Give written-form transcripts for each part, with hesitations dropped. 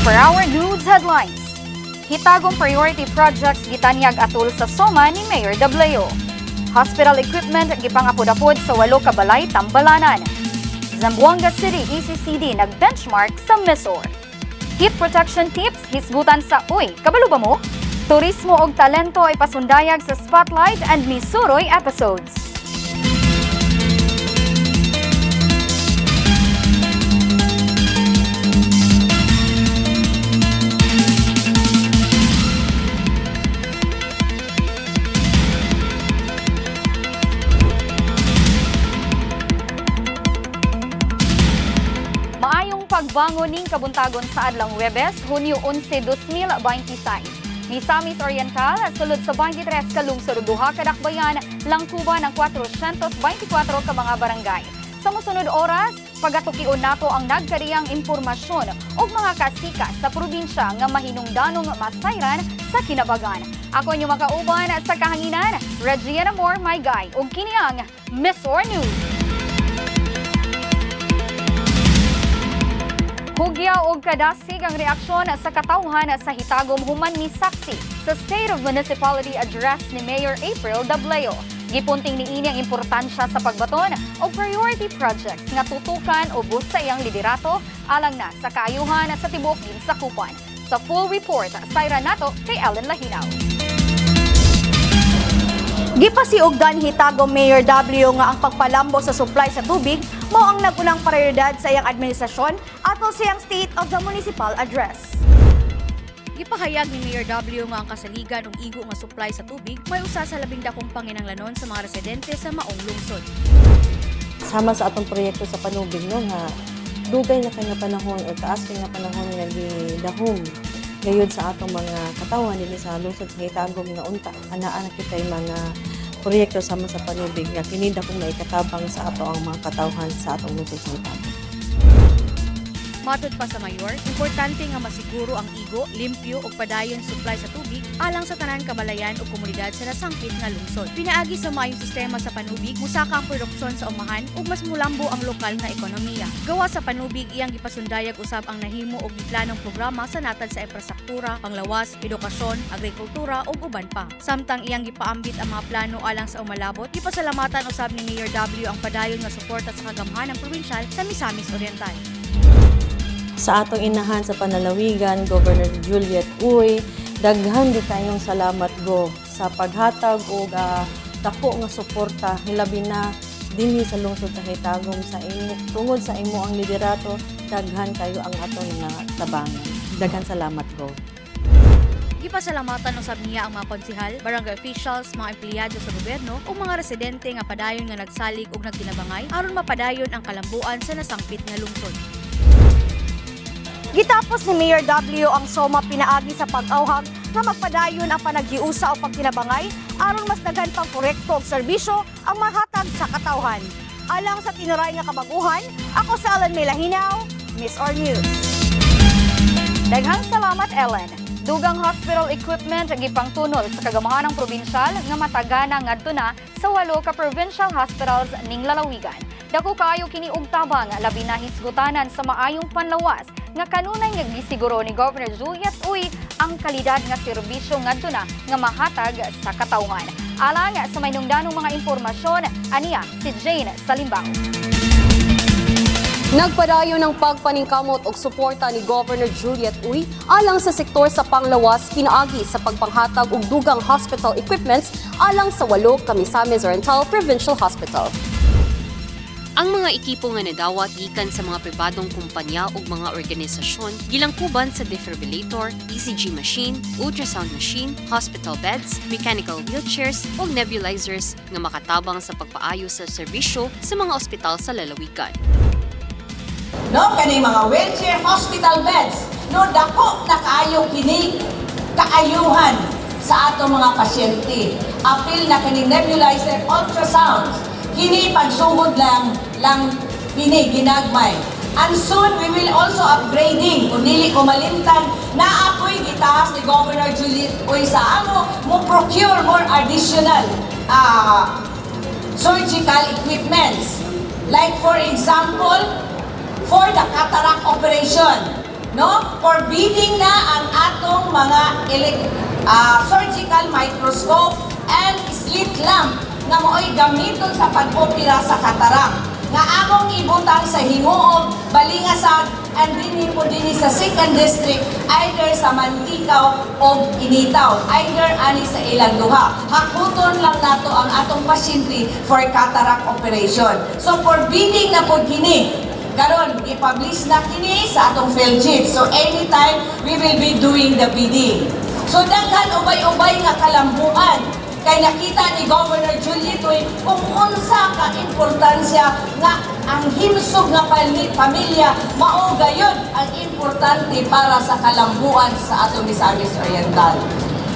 For our news headlines, Hitagong priority projects gitanyag atul sa SOMA ni Mayor Dableo. Hospital equipment gipangapod-apod sa walo ka balay tambalanan. Zamboanga City ECCD nag-benchmark sa MisOr. Heat protection tips hisgutan sa Uy, kabalo ba mo? Turismo og talento ay pasundayag sa Spotlight and Misuroy episodes. Maayong pagbangon ning kabuntagon sa adlawng Huwebes, Hunyo 11, 2026. Misamis Oriental, sulod sa 23 ka lungsod ug duha ka dakbayan, langkuban ang 424 ka mga barangay. Sa mosunod oras, pagatukion nato ang nagkariyang impormasyon ug mga kasika sa probinsya nga mahinungdanong masayran sa kinabagan. Ako inyong makauban sa kahanginan, Regina Amor, my guy, ug kini ang MisOr News. Hugya og kadasig ang reaksyon sa katawhan sa Hitagom human ni saksi sa State of Municipality Address ni Mayor April Dableo. Gipunting niini ang importansya sa pagbaton og priority projects nga tutukan ubos sa iyang liderato alang na sa kaayuhan sa tibuok ginsakupan. Sa full report, sayran nato kay Ellen Lahinaw. Gipasiugdan Hitagom Mayor W nga ang pagpalambo sa supply sa tubig mao ang nagunang prioridad sa iyang administrasyon atol sa iyang State of the Municipal Address. Gipahayag ni Mayor W nga ang kasaligan ug igo nga supply sa tubig may usa sa labing dakong panginanglanon sa mga residente sa maong lungsod. Sama sa atong proyekto sa panubig, no, nga dugay na kay nga panahon o taas kay nga panahon nga gidahom gayud sa atong mga katawhan dinhi sa lungsod sa Hitagom nga unta anaa na kitay mga proyekto sama sa panubig nga kini dakong maikatabang sa ato ang mga katawhan sa atong lungsod sa Hitagom. Matod pa sa mayor, importante nga masiguro ang igo, limpyo ug padayon supply sa tubig alang sa tanan kabalayan ug komunidad sa nasangpit nga lungsod. Pinaagi sa maayong sistema sa panubig, musaka ang produksyon sa umahan ug mas mulambo ang lokal nga ekonomiya. Gawa sa panubig, iyang gipasundayag usab ang nahimo og giplanong programa sa natad sa infrastruktura, panglawas, edukasyon, agrikultura ug uban pa. Samtang iyang gipaambit ang mga plano alang sa umalabot, gipasalamatan usab ni Mayor W ang padayon nga suporta sa kagamhanan probinsyal sa Misamis Oriental. Sa atong inahan sa panalawigan, Governor Juliet Uy, daghan di kayong salamat, Gov, sa paghatag og dako nga suporta hilabi na dinhi sa lungsod sa Hitagom. Sa imo, tungod sa imo ang liderato, daghan kayo ang atong nga tabangan. Daghan salamat, Gov. Gipasalamatan usab niya ang mga konsehal, barangay officials, mga empleyado sa gobyerno ug mga residente nga padayon nga nagsalig ug nagtinabangay aron mapadayon ang kalambuan sa nasangpit nga lungsod. Gitapos ni Mayor W ang SOMA pinaagi sa pag-awhag nga magpadayon ang panaghiusa o pagtinabangay aron mas daghan pang proyekto ug serbisyo ang mahatag sa katawhan. Alang sa tinuray nga kabaguhan, ako sa Alan Melahinaw, MisOr News. Daghang salamat, Ellen. Dugang hospital equipment gipangtunol sa kagamhanang probinsyal nga matagana ngadto na sa walo ka provincial hospitals ning lalawigan. Dako kaayo kini og tabang, labi na hisgutanan sa maayong panlawas nga kanunay nga gisiguro ni Governor Juliet Uy ang kalidad nga serbisyo ngadto na nga mahatag sa katawhan. Alang sa mahinungdanong mga impormasyon, aniya si Jane Salimbao. Nagpadayon ang pagpaningkamot og suporta ni Governor Juliet Uy alang sa sektor sa panglawas pinaagi sa pagpanghatag og dugang hospital equipments alang sa walo ka Misamis Oriental Provincial Hospital. Ang mga ekipo nga nadawat gikan sa mga pribadong kumpanya ug mga organisasyon gilangkuban sa defibrillator, ECG machine, ultrasound machine, hospital beds, mechanical wheelchairs ug nebulizers nga makatabang sa pagpaayo sa serbisyo sa mga ospital sa lalawigan. No, kani mga wheelchair, hospital beds, no, dako na kaayo kini kaayuhan sa atong mga pasyente. Apil na kini nebulizer, ultrasounds. Kini pagsugod lang lang kini ginagmay. And soon we will also upgrading kung dili ko malimtan na ako'y gitaas ni Governor Juliet Uy sa amo mo procure more additional surgical equipments. Like, for example, for the cataract operation. No? For bidding na ang atong mga surgical microscope and slit lamp nga mao'y gamiton sa pag-opera sa cataract nga among ibutang sa Gingoog, Balingasag, and dinhi po dinhi sa second district, either sa Manticao o Initao, either ani sa ilang duha. Hakuton lang nato ang atong pasyente for cataract operation. So for bidding na po kini, karon i-publish na kini sa atong PhilGEPS. So anytime we will be doing the bidding. So daghan ubay-ubay nga kalambuan kay nakita ni Governor Juliet Uy kung unsa ka importansya nga ang himsog nga pamilya mao gayud ang importante para sa kalambuan sa atong Misamis Oriental.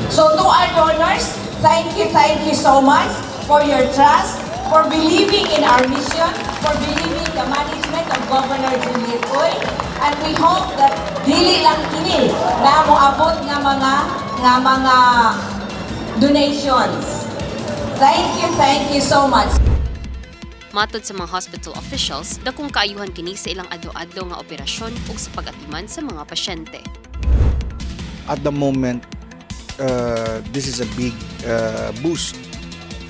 So to our donors, thank you so much for your trust, for believing in our mission, for believing the management of Governor Juliet Uy. And we hope that dili lang kini na moabot nga mga donations. Thank you so much. Matod sa mga hospital officials, dakong kaayuhan kini sa ilang adlaw-adlaw nga operasyon ug sa pag-atiman sa mga pasyente. At the moment, this is a big boost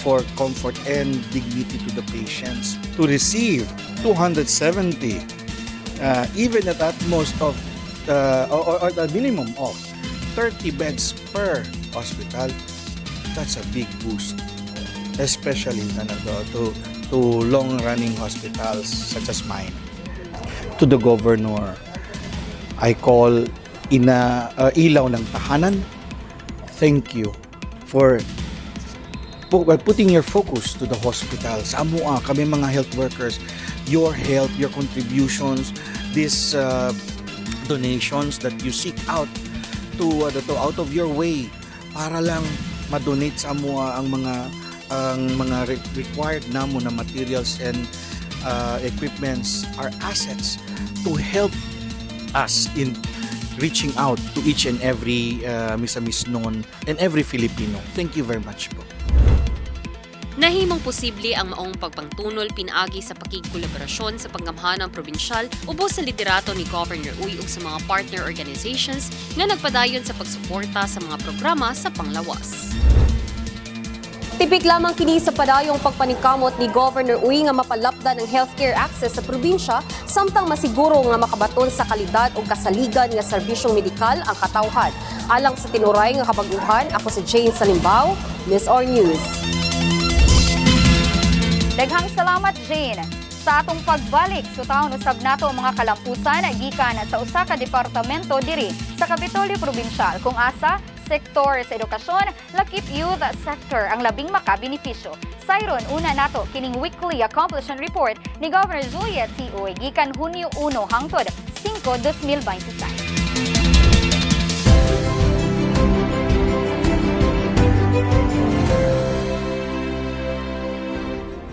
for comfort and dignity to the patients. To receive 270, even at utmost of, or the minimum of 30 beds per hospital, that's a big boost. Especially ano, to long-running hospitals such as mine. To the governor, I call ina ilaw ng tahanan. Thank you for well, putting your focus to the hospital. Sa amoa, kami mga health workers, your help, your contributions, these donations that you seek out to out of your way para lang ma-donate sa amoa ang mga required namo na materials and equipments are assets to help us in reaching out to each and every Misamisnon and every Filipino. Thank you very much po. Nahimong posible ang maong pagpangtunol pinaagi sa pakigkolaborasyon sa panggamhanang probinsyal ubos sa liderato ni Governor Uy ug sa mga partner organizations nga nagpadayon sa pagsuporta sa mga programa sa panglawas. Tipik lamang kini sa padayong pagpaningkamot ni Governor Uy nga mapalapdan ang healthcare access sa probinsya samtang masiguro nga makabaton sa kalidad ug kasaligan nga serbisyong medikal ang katawhan. Alang sa tinuray nga kabaguhan, ako si Jane Salimbao, MisOr News. Daghang salamat, Jane. Sa atong pagbalik, sutahon usab nato ang mga kalampusan gikan sa usa ka departamento diri sa Kapitolyo Probinsyal kung asa sektor sa edukasyon, lakip youth sector ang labing makabenepisyo. Sayron, una nato kining weekly accomplishment report ni Governor Juliet T. Uy gikan Hunyo 1 hangtod 5, 2026.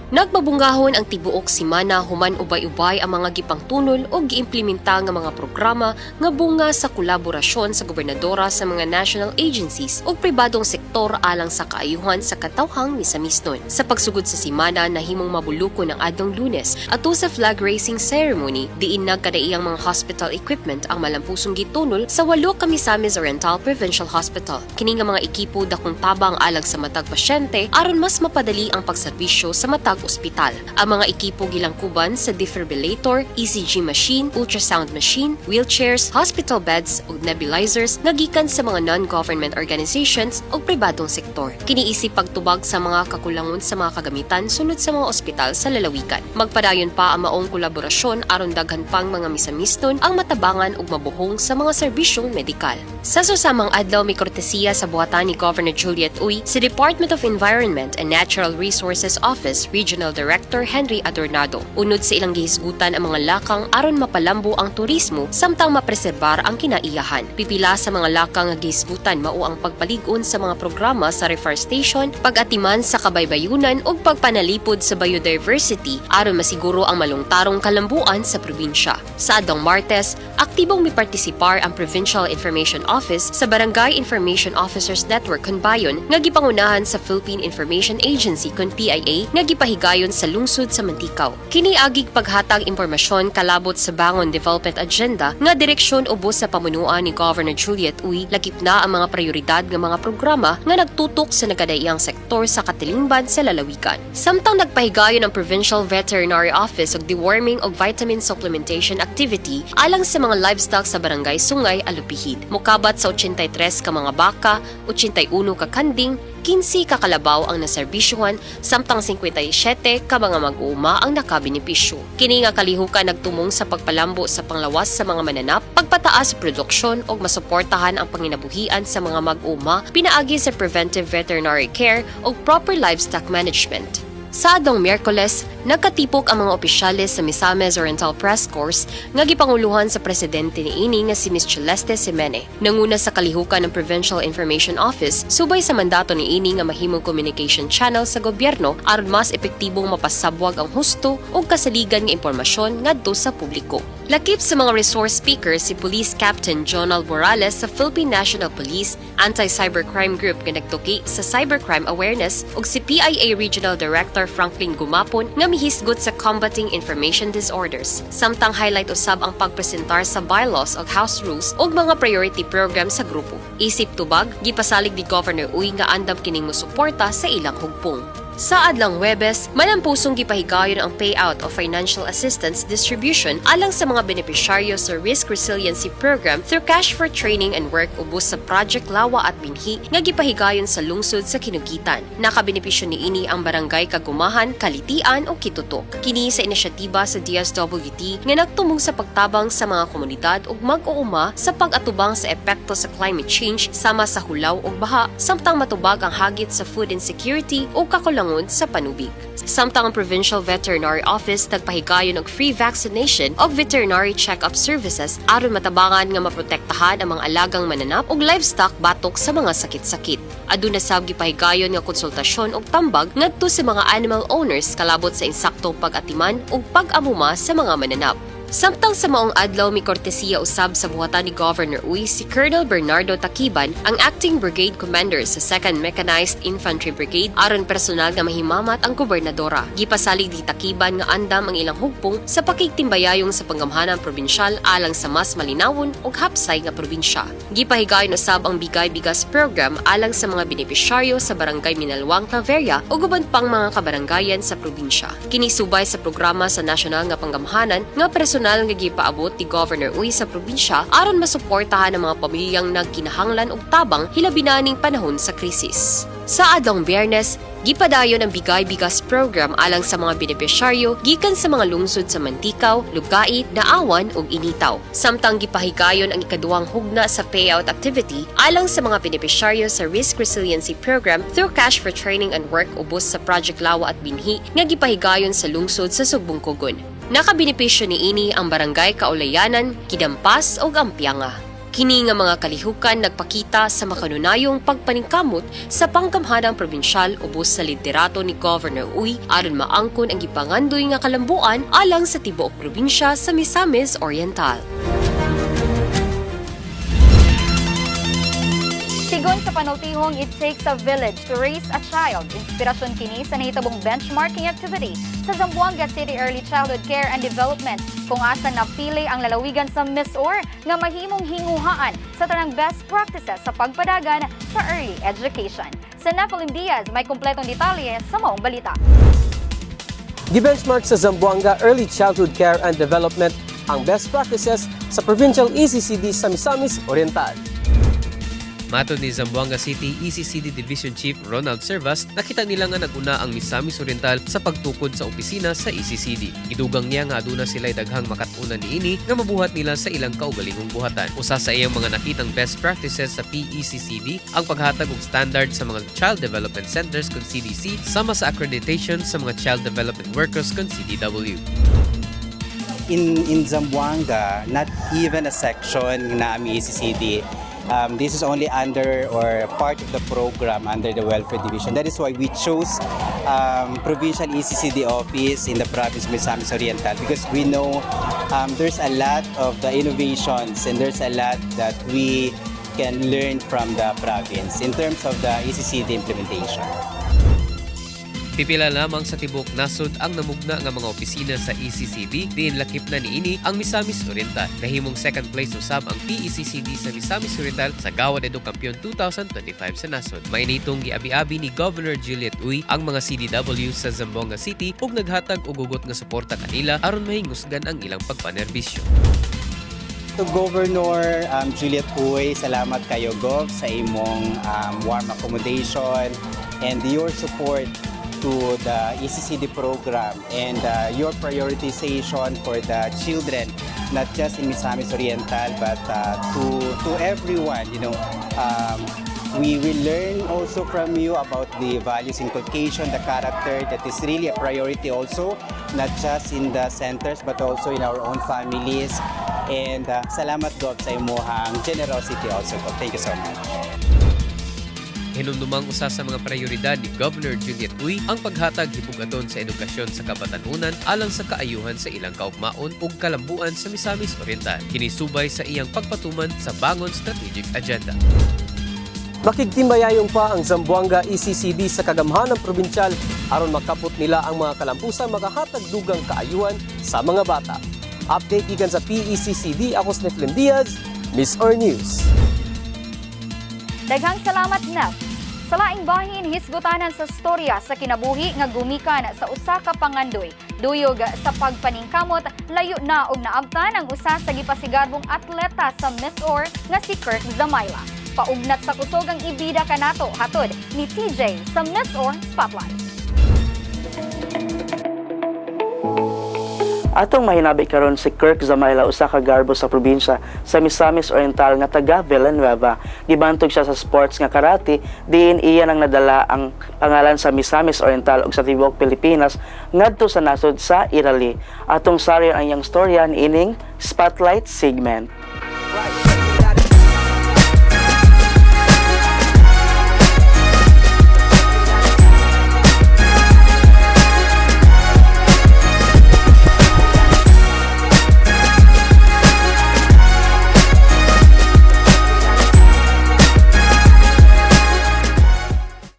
Nagmabungahon ang tibuok simana human ubay-ubay ang mga gipangtunol o giimplementa nga mga programa nga bunga sa kolaborasyon sa gobernadora sa mga national agencies ug pribadong sektor alang sa kaayuhan sa katawhang Misamisnon. Sa pagsugod sa simana, nahimong mabulukon ang adlong Lunes ato sa flag raising ceremony diin nagkadaiyang mga hospital equipment ang malampusong gitunol sa walo ka Misamis Oriental Provincial Hospital. Kini nga mga ekipo, dakong tabang alang sa matag pasyente aron mas mapadali ang pagserbisyo sa matag ospital. Ang mga ekipo gilangkuban sa defibrillator, ECG machine, ultrasound machine, wheelchairs, hospital beds ug nebulizers nga gikan sa mga non-government organizations ug pribadong sektor. Kini isip pagtubag sa mga kakulangon sa mga kagamitan sulod sa mga ospital sa lalawigan. Magpadayon pa ang maong kolaborasyon aron daghan pang mga Misamisnon ang matabangan ug mabuhong sa mga serbisyong medikal. Sa susamang adlaw, may kortesiya sa buhatan ni Governor Juliet Uy sa Department of Environment and Natural Resources Office Regional Director Henry Adornado. Unod sa ilang gihisgutan ang mga lakang aron mapalambo ang turismo samtang mapreserbar ang kinaiyahan. Pipila sa mga lakang nga gihisgutan mao ang pagpalig-on sa mga programa sa reforestation, pag-atiman sa kabaybayunan ug pagpanalipod sa biodiversity aron masiguro ang malungtarong kalambuan sa probinsya. Sa adlong Martes, aktibong mipartisipar ang Provincial Information Office sa Barangay Information Officers Network kon Bayon nga gipangunahan sa Philippine Information Agency kon PIA nga gipahigda gipahigayon sa lungsod sa Manticao. Kini agig paghatag impormasyon kalabot sa Bangon Development Agenda nga direksyon ubos sa pamunuan ni Governor Juliet Uy, lakip na ang mga prioridad nga mga programa nga nagtutok sa nagkadaiyang sektor sa katilingban sa lalawigan. Samtang nagpahigayon ang Provincial Veterinary Office og deworming og vitamin supplementation activity alang sa mga livestock sa Barangay Sungay, Alupihid. Mukabat sa 83 ka mga baka, 81 ka kanding, 15 ka kalabaw ang naserbisyuhan, samtang 57 ka mga mag-uuma ang nakabenepisyo. Kini nga kalihukan nagtumong sa pagpalambo sa panglawas sa mga mananap, pagpataas sa produksyon ug masuportahan ang panginabuhian sa mga mag-uuma pinaagi sa preventive veterinary care ug proper livestock management. Sa adlong Miyerkules, nagkatipok ang mga opisyales sa Misamis Oriental Press Corps nga gipanguluhan sa presidente niini nga si Ms. Celeste Semene. Nanguna sa kalihukan ng Provincial Information Office subay sa mandato niini nga mahimong communication channel sa gobyerno aron mas epektibong mapasabwag ang husto ug kasaligan nga impormasyon ngadto sa publiko. Lakip sa mga resource speakers si Police Captain Jonald Morales sa Philippine National Police Anti-Cybercrime Group nga nagtuki sa cybercrime awareness ug si PIA Regional Director Franklin Gumapon nga mihisgot sa combating information disorders. Samtang highlight usab ang pagpresentar sa bylaws ug house rules ug mga priority program sa grupo. Isip tubag, gipasalig ni Governor Uy nga andam kining mosuporta sa ilang hugpong. Sa adlong Huwebes, malampusong gipahigayon ang payout of financial assistance distribution alang sa mga benepisyaryo sa Risk Resiliency Program through Cash for Training and Work ubos sa Project Lawa at Binhi nga gipahigayon sa lungsod sa Kinugitan. Nakabenepisyo niini ang barangay Kagumahan, Kalitian ug Kitutok. Kini sa inisyatiba sa DSWD nga nagtumong sa pagtabang sa mga komunidad ug mag-uuma sa pag-atubang sa epekto sa climate change sama sa hulaw ug baha, samtang matubag ang hagit sa food insecurity ug kakulangon sa panubig. Samtang ang Provincial Veterinary Office nagpahigayon og free vaccination ug veterinary check-up services aron matabangan nga maprotektahan ang mga alagang mananap ug livestock batok sa mga sakit-sakit. Aduna sab gipahigayon nga konsultasyon ug tambag ngadto sa mga animal owners kalabot sa insaktong pag-atiman ug pag-amuma sa mga mananap. Samtang sa maong adlaw, mi kortesiya usab sa buhatan ni Governor Uy si Colonel Bernardo Takiban, ang acting brigade commander sa 2nd Mechanized Infantry Brigade, aron personal nga mahimamat ang gobernadora. Gipasalig ni Takiban nga andam ang ilang hugpong sa pakigtimbayayong sa panggamhanan probinsyal alang sa mas malinawon ug hapsay nga probinsya. Gipahigayon usab ang Bigay Bigas program alang sa mga benepisyaryo sa Barangay Minalwang, Claveria ug uban pang mga kabarangayan sa probinsya. Kini subay sa programa sa nasyonal nga panggamhanan nga personal nga gipaabot ni Governor Uy sa probinsya aron masuportahan ang mga pamilyang nagkinahanglan og tabang, hilabi na ning panahon sa krisis. Sa adlong Biyernes, gipadayon ang Bigay Bigas program alang sa mga benepisyaryo gikan sa mga lungsod sa Manticao, Lugait, Naawan ug Initao. Samtang gipahigayon ang ikaduhang hugna sa payout activity alang sa mga benepisyaryo sa Risk Resiliency Program through Cash for Training and Work ubos sa Project Lawa at Binhi nga gipahigayon sa lungsod sa Sugbongcogon. Nakabenepisyo niini ang Barangay Kaulayanan, Kidampas ug Ampianga. Kini nga mga kalihukan nagpakita sa makanunayong pagpaningkamot sa panggamhanang probinsyal ubos sa liderato ni Governor Uy aron maangkon ang gipangandoy nga kalambuan alang sa tibuok probinsya sa Misamis Oriental. Sigon sa panultihong "It takes a village to raise a child," inspirasyon kini sa nahitabong benchmarking activity sa Zamboanga City Early Childhood Care and Development kung asa napili ang lalawigan sa MisOr nga mahimong hinguhaan sa tanang best practices sa pagpadagan sa early education. Sa Nephilim Diaz, may kumpletong detalye sa maong balita. Gibenchmark sa Zamboanga Early Childhood Care and Development ang best practices sa Provincial ECCD sa Misamis Oriental. Matod ni Zamboanga City ECCD Division Chief Ronald Servas, nakita nila nga naguna ang Misamis Oriental sa pagtukod sa opisina sa ECCD. Gidugang niya nga aduna sila daghang makat-unan niini nga mabuhat nila sa ilang kaugalingong buhatan. Usa sa iyang mga nakitang best practices sa PECCD ang paghatag og standard sa mga Child Development Centers kon CDC, sama sa accreditation sa mga Child Development Workers kon CDW. In Zamboanga, not even a section na ami ECCD. This is only under or part of the program under the Welfare Division. That is why we chose Provincial ECCD office in the province of Misamis Oriental, because we know there's a lot of the innovations and there's a lot that we can learn from the province in terms of the ECCD implementation. Pipila lamang sa tibuok nasod ang namugna nga mga opisina sa ECCD diin lakip na niini ang Misamis Oriental. Nahimong second place usab ang PECCD sa Misamis Oriental sa Gawad Edu Kampeon 2025 sa nasod. May nitong giabi-abi ni Governor Juliet Uy ang mga CDW sa Zamboanga City ug naghatag og hugot nga suporta kanila aron mahingusgan ang ilang pagpanerbisyo. To Governor Juliet Uy, salamat kayo, Gov, sa imong warm accommodation and your support to the ECCD program and your prioritization for the children, not just in Misamis Oriental, but to everyone. We will learn also from you about the values inculcation, the character that is really a priority also, not just in the centers, but also in our own families. And salamat, Gov, sa imuhang generosity also, Gov. Thank you so much. Hinumdumang usa sa mga prioridad ni Governor Juliet Uy ang paghatag hibugaton sa edukasyon sa kabatanunan alang sa kaayuhan sa ilang kaugmaon ug kalambuan sa Misamis Oriental. Kini subay sa iyang pagpatuman sa Bangon Strategic Agenda. Makigtimbayayong pa ang Zamboanga ECCD sa kagamhanan probinsyal aron makapot nila ang mga kalampusang makahatag dugang kaayuhan sa mga bata. Update gikan sa PECCD, ako si Neflin Diaz, MisOr News. Daghang salamat, Nef. Sa laing bahin, hisgutanan sa storya sa kinabuhi nga gumikan sa usa ka pangandoy. Duyog sa pagpaningkamot, layo na og naabtan ang usa sa gipasigarbong atleta sa MisOr nga si Kirk Zamayla. Paugnat sa kusog ang ibida kanato hatod ni TJ sa MisOr Spotlight. Atong mahinabi karon si Kirk Zamayla, usa ka garbo sa probinsya sa Misamis Oriental nga taga Villanueva. Gibantog siya sa sports nga karate diin iya nang nadala ang pangalan sa Misamis Oriental ug sa tibuok Pilipinas ngadto sa nasod sa Italy. Atong sarion ang iyang storya niining Spotlight segment.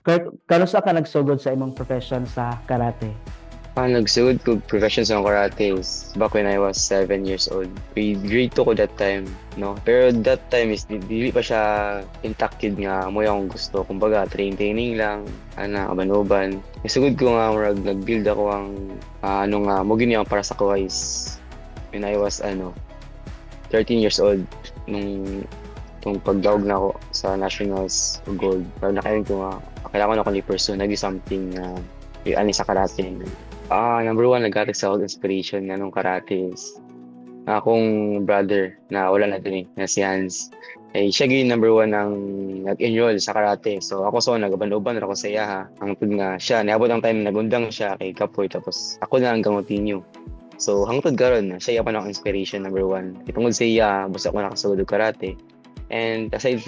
Kirk, kanus-a ka nagsugod sa imong profession sa karate? Ang nagsugod ko profession sa karate is back when I was 7 years old. Grade 2 ko that time, no? Pero that time is dili pa siya intact yun nga mo akong gusto. Kumbaga, training lang, ana, uban-uban. Nagsugod ko nga murag nag-build ako ang ano nga mo gini ang para sa ko is when I was ano 13 years old nung tong pagdaog na ako sa nationals gold. Pero nakayon ko nga kailangan ko na pursue nagi something na ani sa karate. Number one, naghatag sa ako inspiration nga nung karate is akong brother na wala na din eh, na si Hans. Eh, siya gyud number one ang nag-enroll sa karate. So ako so nagaban-uban ra ako sa iya ha. Hangtod nga siya, niabot ang time nagundang siya kay kapoy, tapos ako na ang continue. So hangtod karon siya pa akong inspiration number one. Kay tungod sa iya, busa ako nakasugod og karate. And aside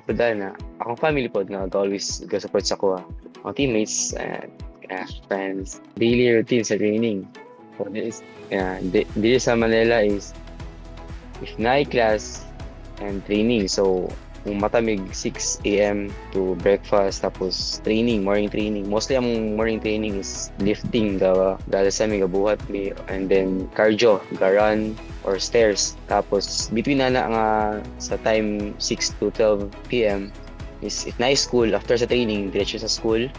po dahil na akong family po nga always ga-support sa ko. Mga teammates and friends. Daily routine sa training. So this, yeah, dito sa Manila is if night class and training. So kung matamig 6 a.m. to breakfast, tapos training, morning training. Mostly ang morning training is lifting, gawa dahil sa may gabuhat mi, and then cardio, ga-run or stairs. Tapos between na na nga sa time 6 to 12 p.m. is if na school, after sa training, diretso sa school.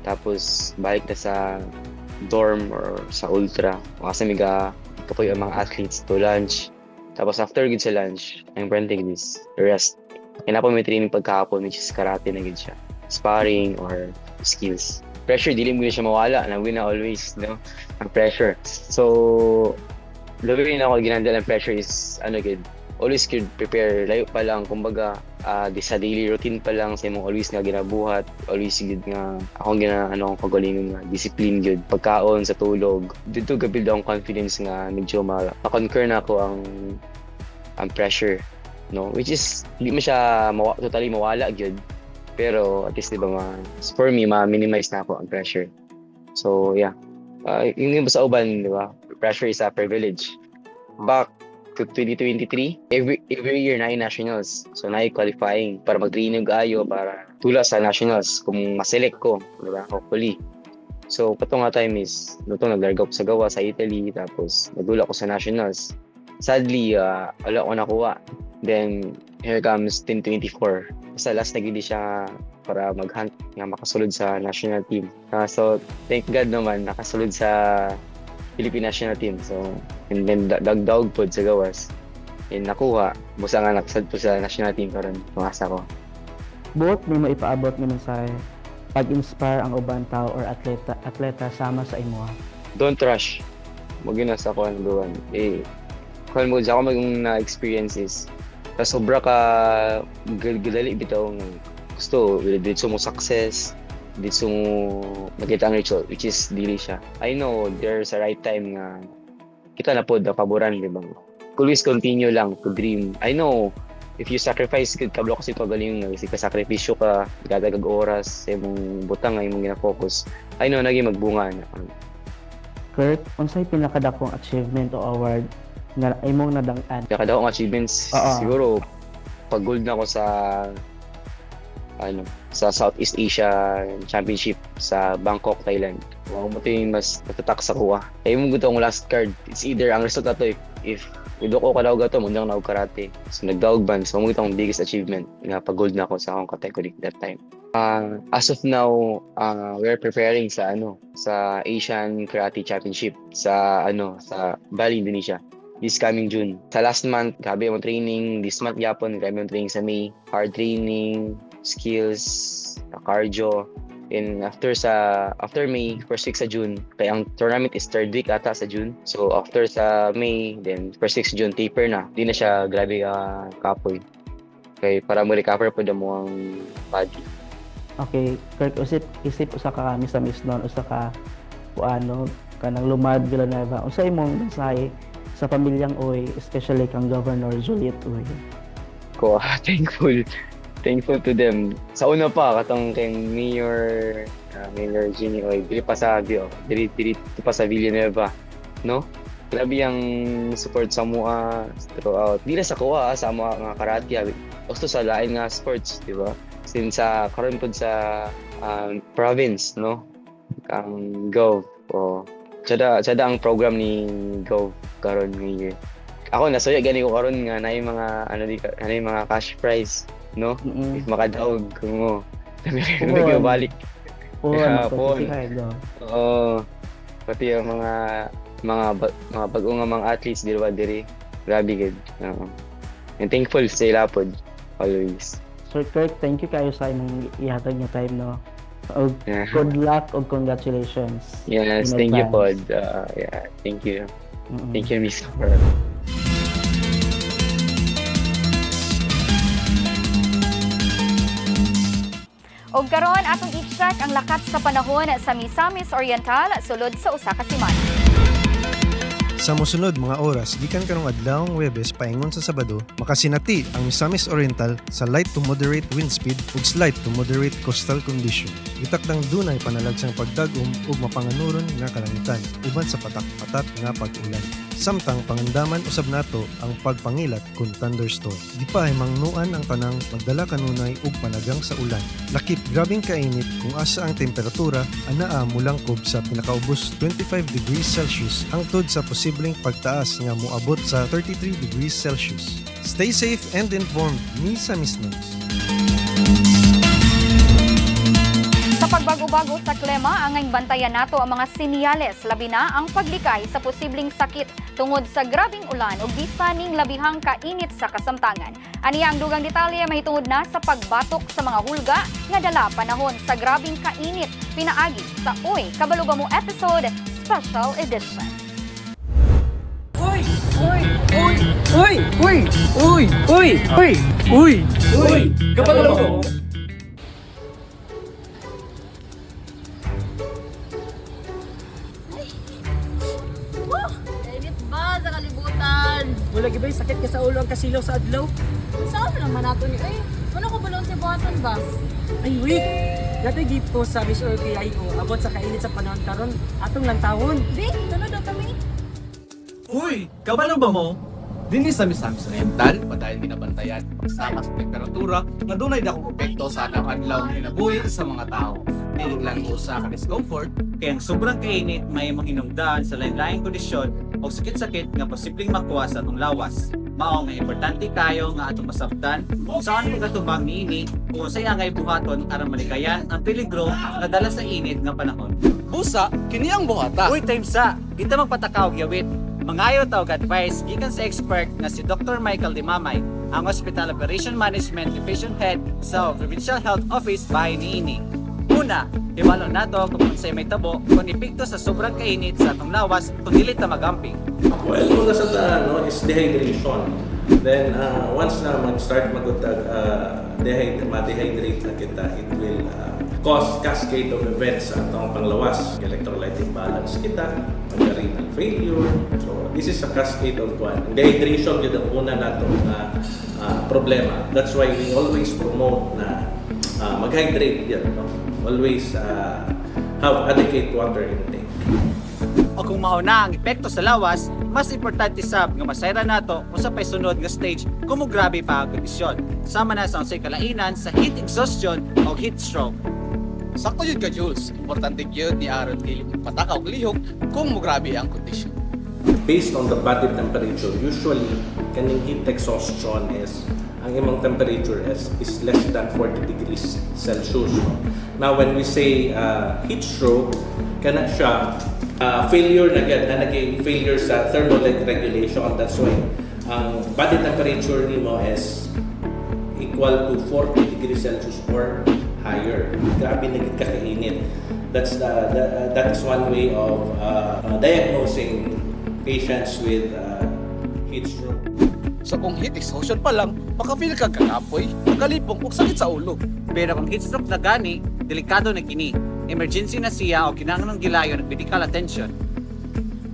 Tapos balik na sa dorm or sa ultra. O kasi may ga kapoy ang mga athletes to lunch. Tapos after gid sa lunch, ang important is rest. Kaya na po may training pagkahapon, which is karate na gid siya. Sparring or skills. Pressure, dili mo siya mawala. Na na always, no? Ang pressure. So, labi na ako ginhandle ang pressure is, ano gid, always could prepare. Layo pa lang, kumbaga, di sa daily routine pa lang, sa imong always nga ginabuhat, always gid nga, akong gina, ano, akong kagalingon nga, discipline gid, pagkaon, sa tulog. Dito gabuild akong confidence nga medyo ma-conquer na ako ang pressure, no, which is hindi mo siya totally mawala gyud, pero at least, di ba, for me ma-minimize na ako ang pressure. So yeah, yun yung sa uban, di ba, pressure is a privilege. Back to 2023, every year na nationals, so na qualifying para mag-training ayo para tula sa nationals kung ma-select ko, di ba, hopefully. So kato nga time is luto naglarga ko sa gawa sa Italy, tapos nagdula ko sa nationals. Sadly, wala ko nakuha. Then here comes Team 24. Basta last na gid siya para mag-hunt nga makasulod sa national team. So thank God naman nakasulod sa Philippine national team. So and then dagdaog pod sa gawas. And nakuha, busa nga nakasad po sa national team karon mangasa ko. Buot nimo ipaabot nga mensahe pag-inspire ang uban tao or atleta atleta sama sa imuha? Don't rush. Mo gyud na sa kuan duwan. Eh kuan mo sa ako maging na experience is sa sobra ka gadali bitaw nga gusto diretso mo success, diretso mo makita ang result, which is dili siya. I know there's a right time nga kita na pod paboran, di ba? Always continue lang to dream. I know if you sacrifice gud, kabalo kasi pagaling nga kasi ka-sakripisyo ka, gadagag oras sa imong butang nga imong gina-focus. I know naging magbunga na. Kurt, unsay pinakadakong achievement o award nga imong nadang-an? Pinakadakong achievements, siguro pag gold na ako sa ano sa Southeast Asia Championship sa Bangkok, Thailand. Wow, mo yung mas natatak sa kuha. Ay mo gusto ang last card. It's either ang result na to, if if ko kadaog ato mo na og karate. So nagdaog ban, so mo ang biggest achievement nga pag gold na ako sa akong category that time. As of now, we are preparing sa ano sa Asian Karate Championship sa ano sa Bali, Indonesia this coming June. Sa last month, grabe yung training. This month yapon, grabe yung training sa May. Hard training, skills, cardio. And after May, first week sa June, kaya ang tournament is third week ata sa June. So after sa May, then first week sa June, taper na. Di na siya grabe ka kapoy. Kay para mo recover po mo ang body. Okay, Kurt, usip isip usa ka Misamisnon, usa ka kuano kanang Lumad Villanueva. Unsa imong mensahe sa pamilyang Uy, especially kang Governor Juliet Uy? Ko thankful thankful to them. Sa una pa katong kay Mayor Ginny Uy, diri pa sa diri diri pa sa Villanueva, no? Grabe ang support sa mua throughout. Di na sa kuha sa mga nga karate, gusto sa lain nga sports, di ba? Since sa karon pod sa province, no? Ang Gov o tsada tsada ang program ni Gov karon nga year. Ako nasuya gani ko karon nga naay mga ano di ano yung mga cash prize, no? If makadaog mo. Puon. Balik. Puon, Yeah, magpapisi puon. kayo. Oo. Pati ang mga bago nga mga athletes diri ba diri. Grabe gid. Oo. And thankful sa ila pod always. Sir Kurt, thank you kayo sa imong ihatag nga time, no? Og good luck og congratulations Yes, in thank you pod. advance. Yeah, thank you. Thank you, Miss Cora. Og karon atong i-check ang lakat sa panahon sa Misamis Oriental sulod sa usa ka semana. Sa mosunod mga oras gikan karong adlawng Webes paingon sa Sabado, makasinati ang Misamis Oriental sa light to moderate wind speed ug slight to moderate coastal condition. Gitakdang dunay panalagsang pagdag-om ug mapanganuron nga kalangitan uban sa patak-patak nga pag-ulan. Samtang pangandaman usab nato ang pagpangilat kun thunderstorm. Gipahimangnuan ang tanang magdala kanunay og panagang sa ulan. Lakip grabing kainit kung asa ang temperatura anaa mulangkob sa pinakaubos 25 degrees Celsius hangtod sa posibleng pagtaas nga moabot sa 33 degrees Celsius. Stay safe and informed, Misamisnons. Sa pagbago-bago sa klima, angay bantayan nato ang mga sinyales, labi na ang paglikay sa posibleng sakit tungod sa grabing ulan o bisaning labihang kainit sa kasamtangan. Aniya ang dugang detalye mahitungod na sa pagbatok sa mga hulga nga dala panahon sa grabing kainit pinaagi sa Uy, Kabalo Ba Mo episode special edition. Uy! Uy! Uy! Uy! Uy! Uy! Uy! Uy! Uy! Uy! Kabalo ba mo? Init ba sa kalibutan? Wala gibay sakit ka sa ulo ang kasilaw sa adlaw. Saan naman nato ni ay? Ano ko balon si buhaton ba? Ay wait. Natay gipo sa Miss OKIO about sa kainit sa panahon karon atong lantawon. Di, tunod na kami. Uy, kabalo ba mo? Dinhi sa Misamis Oriental, padayon ginabantayan ang pagsaka sa temperatura nga dunay dakong epekto sa adlaw-adlaw nga kinabuhi sa mga tao. Dili lang usa ka discomfort, kay ang sobrang kainit mahimong hinungdan sa lain-laing kondisyon o sakit-sakit nga posibleng makuha sa atong lawas. Mao nga importante kayo nga atong masabtan kung saan pagkatubang niini kung unsay angay buhaton aron malikayan ang peligro nga dala sa init nga panahon. Busa, kini ang buhata. Uy, time sa! Kita magpatakaw gyawit. Mangayo ta og advice gikan sa expert nga si Dr. Michael Dimamay, ang Hospital Operation Management Division Head sa Provincial Health Office bahin niini. Una, hibalo nato kung unsay mahitabo kung epekto sa sobrang kainit sa atong lawas kung dili ta magamping. Well, una sa tanan, no, is dehydration. Then, once na mag-start magutag, ma-dehydrate na kita, it will cause cascade of events sa atong panglawas. Electrolyte imbalance kita, magka-renal failure. So, this is a cascade of one. Dehydration yun ang una nato na problema. That's why we always promote na mag-hydrate yan. No? Always have adequate water intake. O kung mao na ang epekto sa lawas, mas importante sab nga masayran nato unsa pay sunod nga stage kung mograbe pa ang kondisyon. Sama na sa unsay kalainan sa heat exhaustion o heat stroke. Sakto yun ka, Jules. Importante gyud ni aron dili magpataka og lihok kung mograbe ang kondisyon. Based on the body temperature, usually kaning heat exhaustion is ang imong temperature is less than 40 degrees Celsius. No? Now, when we say heat stroke, kana siya failure na gyud na naging failure sa thermal regulation. That's why ang body temperature nimo is equal to 40 degrees Celsius or higher. Grabe na gid ka kainit. That is one way of diagnosing patients with heat stroke. So kung heat exhaustion pa lang, maka-feel kag kakapoy, makalipong ug sakit sa ulo. Pero kung heat stroke na gani, delikado na kini. Emergency na siya o kinahanglan gilayon ng medical attention.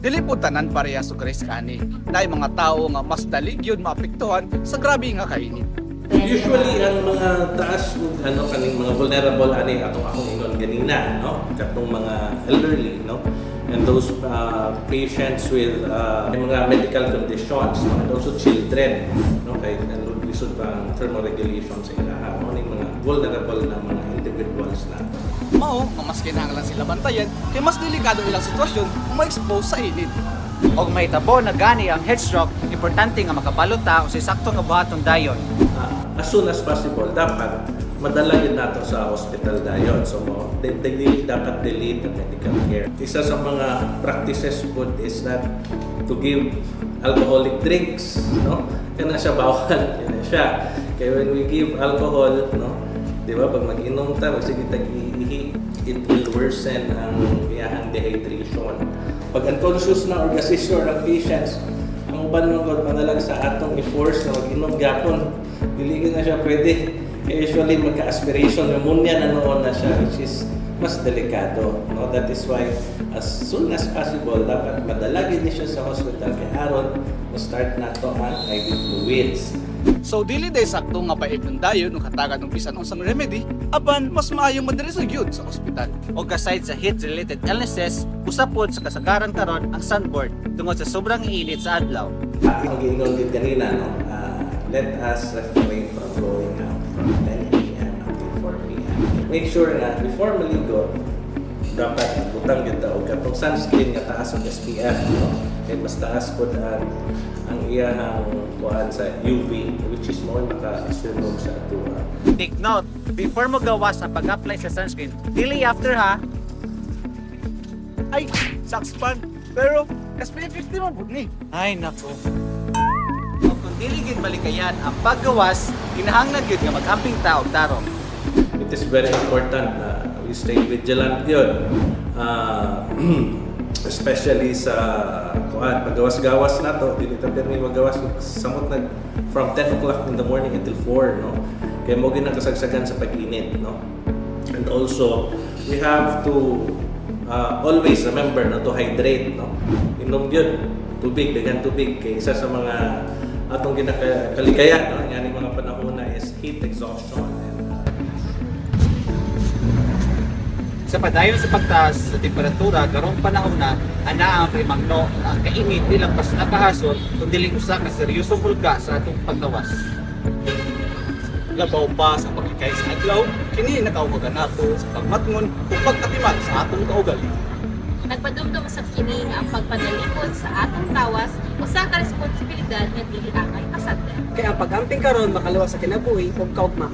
Dili po tanan parehas og risk ani. Naay mga tawo nga mas dali gyud maapektuhan sa grabe nga kainit. Usually ang mga taas ug ano kaning mga vulnerable ani atong akong ingon ganina, no, katong mga elderly, no, and those patients with mga medical conditions, no, and also children, no, kay ano lisod pa ang thermoregulation sa ilaha mo ning mga vulnerable na mga individuals na. Mao nga mas kinahanglan sila bantayan kay mas delikado ilang sitwasyon kung ma-expose sa init. Og mahitabo na gani ang heat stroke, importante nga makabalo ta unsay sakto nga buhaton dayon. As soon as possible dapat madala yun nato sa hospital dayon. So mo they dapat delay the medical care. Isa sa mga practices po is that to give alcoholic drinks, no, kana siya bawal kana siya kay when we give alcohol, no, di ba, pag mag-inom ta, magsige tag iihi, it will worsen ang iyahang dehydration. Pag unconscious na or seizure ang patients, ang uban man gud manalag sa atong i-force na mag-inom gyapon, dili gyud na siya pwede. Kaya usually magka-aspiration pneumonia na noon na siya, which is mas delikado, no? That is why as soon as possible dapat madala gyud ni siya sa hospital kay aron ma-start nato ang IV fluids. So dili day sakto nga paibnon dayon ug hatagan og bisan unsang remedy, apan mas maayo madiri gyud sa ospital. Og aside sa heat-related illnesses, usa pod sa kasagaran karon ang sunburn tungod sa sobrang init sa adlaw. Ang giingon din kanina, no, let us refrain from going out from 10 a.m. until 4 p.m. Make sure na before maligo, dapat butang gyud ta og katong sunscreen nga taas og SPF, no, kay mas taas pod ang iyahang kuan sa UV, which is mo makasunog sa atoa. Take note, before mo gawas ang pag-apply sa sunscreen, dili after ha. Ay, sakspan. Pero SPF 50 man pud ni. Ay nako. O kung dili gid malikayan ang paggawas, kinahanglan gyud nga mag-amping ta og tarong. It is very important na we stay vigilant yun. Especially sa kuan paggawas-gawas na to, dili ta pirmi magawas samot nag from 10 o'clock in the morning until 4, no, kay mo gyud ang kasagsagan sa pag-init, no. And also we have to always remember na to hydrate, no, inom gyud tubig, daghan tubig, kay isa sa mga atong ginakalikayan, no, ngani mga panahon na is heat exhaustion and Sa padayon sa pagtaas sa temperatura karong panahona, anaa ang paimangno nga ang kainit di lang basta kahasol kun dili usa ka seryosong hulga sa atong paglawas. Labaw pa sa paglikay sa adlaw, kini nakauwagan nato sa pagmatngon ug pagkatiman sa atong kaugalingon. Nagpadumdum usab kini nga ang pagpanalikod sa atong tawas usa ka responsibilidad nga dili angay pasagdan. Kay ang pag-amping karon makaluwas sa kinabuhi ug kaugma.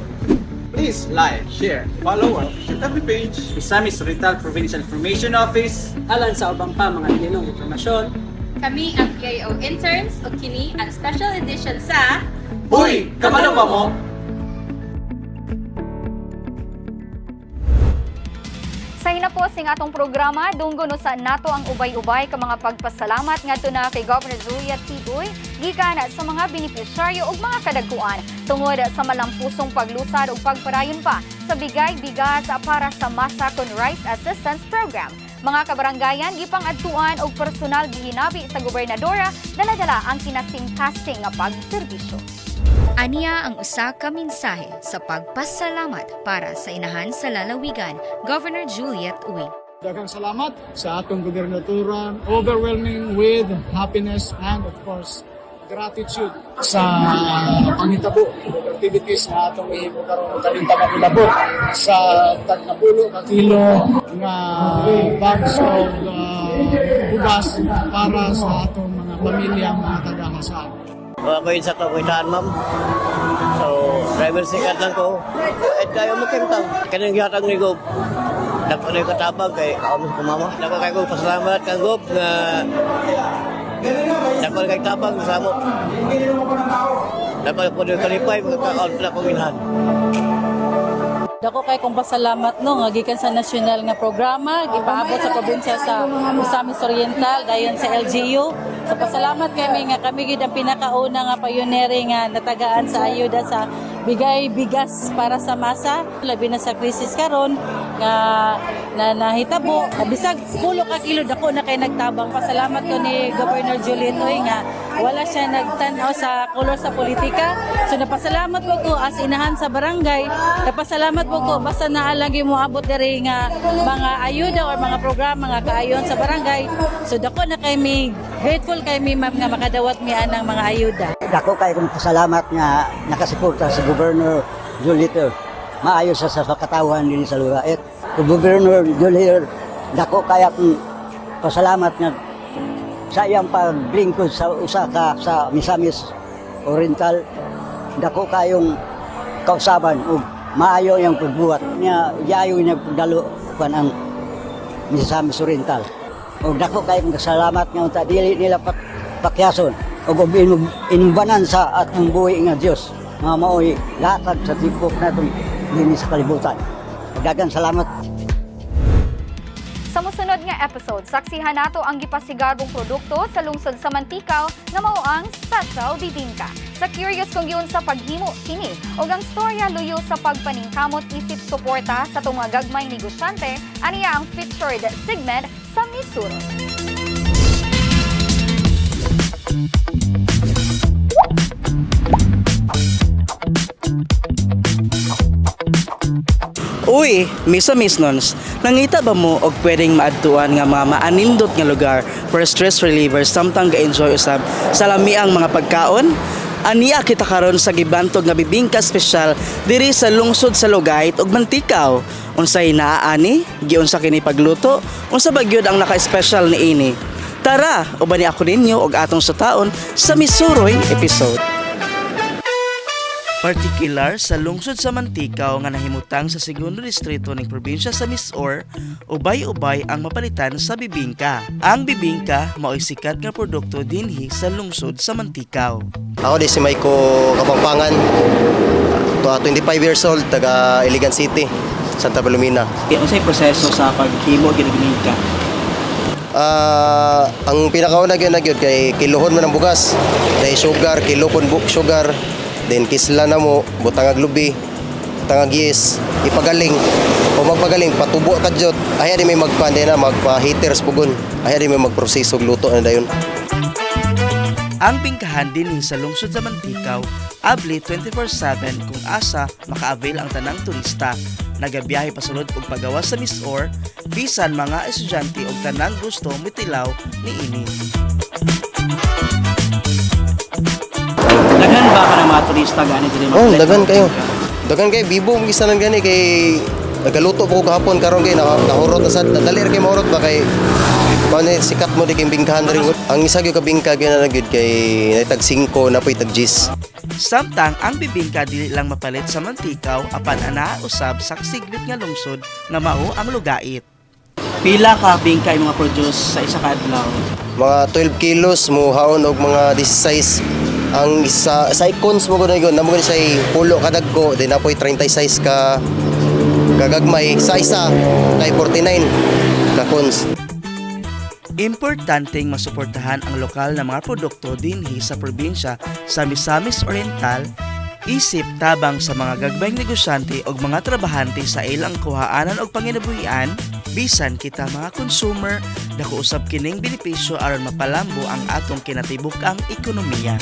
Please like, share, follow our official FB page, Misamis Oriental Provincial Information Office. Alang sa ubang pa mga tininong impormasyon, Kami ang PIO interns ug kini ang special edition sa Uy! Kabalo ba mo? Sa hinapos ning atong programa, dunggo no sa nato ang ubay-ubay ka mga pagpasalamat ngadto na kay Governor Juliet T. Uy gikan sa mga benepisyaryo ug mga kadagkuan tungod sa malampusong paglusad ug pagparayon pa sa Bigay Bigas para sa Masa kon Rice Assistance Program. Mga kabaranggayan gipang-adtuan og personal gihinabi sa gobernadora, dala-dala ang kinasingkasing nga pagserbisyo. Aniya ang usa ka mensahe sa pagpasalamat para sa inahan sa lalawigan, Governor Juliet Uy. Daghang salamat sa atong gobernadora, overwhelming with happiness and, of course, gratitude sa panghitabo ug activities nga atong gihimo karon kaning taga sa tag-napulo ka kilo nga bags of bugas para sa atong mga pamilya, mga taga-Jasaan. Ako yun sa kawitaan, ma'am. So, driver sikat lang ko. At kayo mo kentang. Kanang gihatag ni Gob. Dako na yung katabang kay kaamos ko mama. Dako kay ko pasalamat kang Gob nga dako na kay tabang sa amo. Dako na po yung kalipay magkakaon na kong inhan. Dako kay kong pasalamat no nga gikan sa nasyonal nga programa gipaabot sa probinsya sa Misamis Oriental dayon sa LGU. So pasalamat kami nga kami gid ang pinakauna nga pioneering nga natagaan sa ayuda sa Bigay Bigas para sa Masa, labi na sa krisis karon nga na nahitabo. Bisag pulo ka kilo, dako na kay nagtabang. Pasalamat ko ni Governor Juliet Uy nga wala siya nagtan-aw sa kolor sa politika. So napasalamat po ko as inahan sa barangay. Napasalamat po ko basta naa lang mo abot diri nga mga ayuda or mga programa nga kaayon sa barangay. So dako na kay mi, grateful kay mi, ma'am, nga makadawat mi anang mga ayuda. Dako kay kong pasalamat nga nakasuporta si Governor Julito. Maayo sa katawhan din sa Luraet. Si Governor Julito, dako kay akong pasalamat nga sa iyang paglingkod sa usa ka sa Misamis Oriental. Dako kayong kausaban ug maayo iyang pagbuhat niya, yayo niya pagdalo kan ang Misamis Oriental. Ug dako kay kong kasalamat nga unta dili nila pakyason ug inubanan sa atong buhi nga Dios nga maoy latag sa tibok natong dinhi sa kalibutan. Ug daghang salamat. Sa mosunod nga episode, saksihan nato ang gipasigarbong produkto sa lungsod sa Manticao nga mao ang Special Bibingka. Sa curious kung giunsa paghimo kini ug ang storya luyo sa pagpaningkamot isip suporta sa atong mga gagmay negosyante, aniya ang featured segment sa Misuroy. Uy, Misamisnons, nangita ba mo og pwedeng maadtuan nga mga maanindot nga lugar for stress reliever samtang ga-enjoy usab sa lamiang mga pagkaon? Aniya kita karon sa gibantog nga bibingka espesyal diri sa lungsod sa Lugait ug Manticao. Unsay naa ani? Giunsa kini pagluto? Unsa ba gyud ang naka-espesyal niini? Tara, ubani ako ninyo og atong sutaon sa Misuroy episode. Partikular sa lungsod sa Manticao nga nahimutang sa segundo distrito ng probinsya sa Misor, ubay-ubay ang mapalitan sa bibingka. Ang bibingka mao'y sikat nga produkto dinhi sa lungsod sa Manticao. Ako di si Maiko Kapampangan, 25 years old, taga Iligan City, Santa Palomina. Unsay proseso sa paghimo og bibingka? Ang pinakauna gyud na gyud kay kilohon man ang bugas. Dahil sugar, kilo pun sugar, then kisla na mo, butangag lubi, butangag yes, ipagaling. O magpagaling, patubo ka jud. Ay di may magpa na magpa heaters pugon. Ay di may magproseso og luto na dayon. Ang bingkahan dinhi sa lungsod sa Manticao, abli 24/7 kung asa maka-avail ang tanang turista. Nagabiyahe pasulod og pagawas sa MisOr, bisan mga estudyante og tanang gusto mitilaw niini. Daghan ba ka ng mga turista gani diri? Oh, daghan kayo. Daghan kay bibo ang isa gani kay nagaluto po ko gahapon karon kay nahurot na sad, dali ra kay mahurot ba kay kuan eh, sikat mo di kay bingkahan rin. Ang isa gyud ka bingka gyud na gyud kay tag 5 na poy tag 10. Samtang ang bibingka dili lang mapalit sa mantikaw apan ana usab sa sigbit nga lungsod nga mao ang lugait. Pila ka bingka imong produce sa isa ka adlaw? Mga 12 kilos mo haon og mga this size ang isa sa icons mo gud na mo gud say pulo ka dagko, then napoy 36 ka kagagmay sa isa kay 49 ka cons. Importanteng masuportahan ang lokal na mga produkto dinhi sa probinsya sa Misamis Oriental isip tabang sa mga gagmayng negosyante og mga trabahante sa ilang kuhaanan og panginabuhian, bisan kita mga consumer dako usab kining benepisyo aron mapalambo ang atong kinatibuk-ang ekonomiya.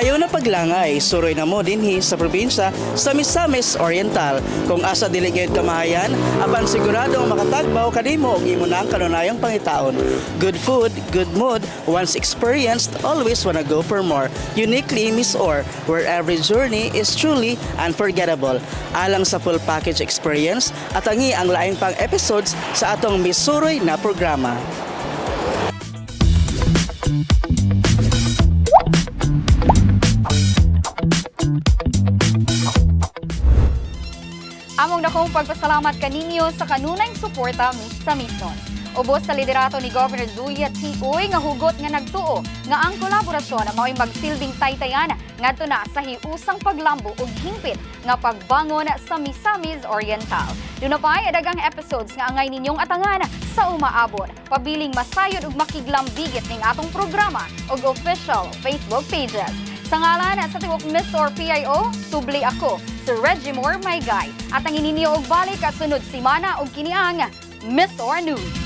Ayaw na paglangay, suroy na mo dinhi sa probinsya sa Misamis Oriental. Kung asa dili gayud kamahayan, apan siguradong makatagbaw kanimo og imo nang kanunayang pangitaon. Good food, good mood, once experienced, always wanna go for more. Uniquely MisOr, where every journey is truly unforgettable. Alang sa full package experience, atangi ang lain pang episodes sa atong Misuroy na programa. Among dakong pagpasalamat kaninyo sa kanunayng suporta sa Misnon. Ubos sa liderato ni Governor Julia T. Uy nga hugot nga nagtuo nga ang kolaborasyon mao'y magsilbing taytayan ngadto na sa hiusang paglambo ug hingpit nga pagbangon sa Misamis Oriental. Duna pa'y daghang episodes nga angay ninyong atangan sa umaabot. Pabiling masayod ug makiglambigit ning atong programa ug official Facebook pages. Sa ngalan sa tibuok MisOr PIO, subli ako, si Reggie Moore, my guy. At ang ininyo og balik at sunod simana og kini ang MisOr News.